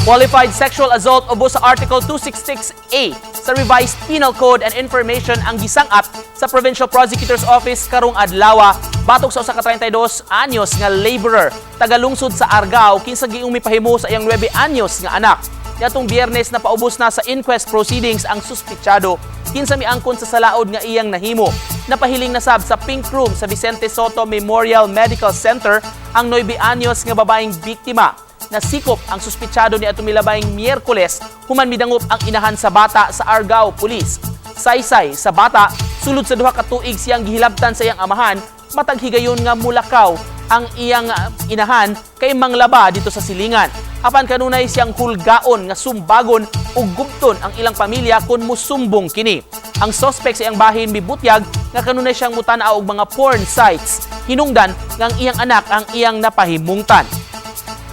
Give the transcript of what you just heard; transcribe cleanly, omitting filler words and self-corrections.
Qualified sexual assault ubos sa Article 266A sa Revised Penal Code and Information ang gisangat sa Provincial Prosecutor's Office karong adlaw batok sa usa ka 32 anyos nga laborer tagalungsod sa Argao kinsa giingong mipahimo sa iyang 9 anyos nga anak. Niadtong Biyernes, na paubos na sa inquest proceedings ang suspitsado kinsa miangkon sa salaod nga iyang nahimo. Napahiling na sab sa Pink Room sa Vicente Sotto Memorial Medical Center ang 9 anyos nga babaeng biktima. Nasikop ang suspitsado ni atong milabayng Miyerkules human midangop ang inahan sa bata sa Argao Police. Saysay sa bata, sulod sa 2 ka tuig siyang gihilabtan sa iyang amahan matag higayon nga mulakaw ang iyang inahan kay manglaba dito sa silingan. Apan kanunay siyang hulgaon nga sumbagon ug gubton ang ilang pamilya kung musumbong kini. Ang suspect sa iyang bahin mibutyag nga kanunay siyang mutan-aw og mga porn sites. Hinungdan nga ang iyang anak ang iyang napahimungtan.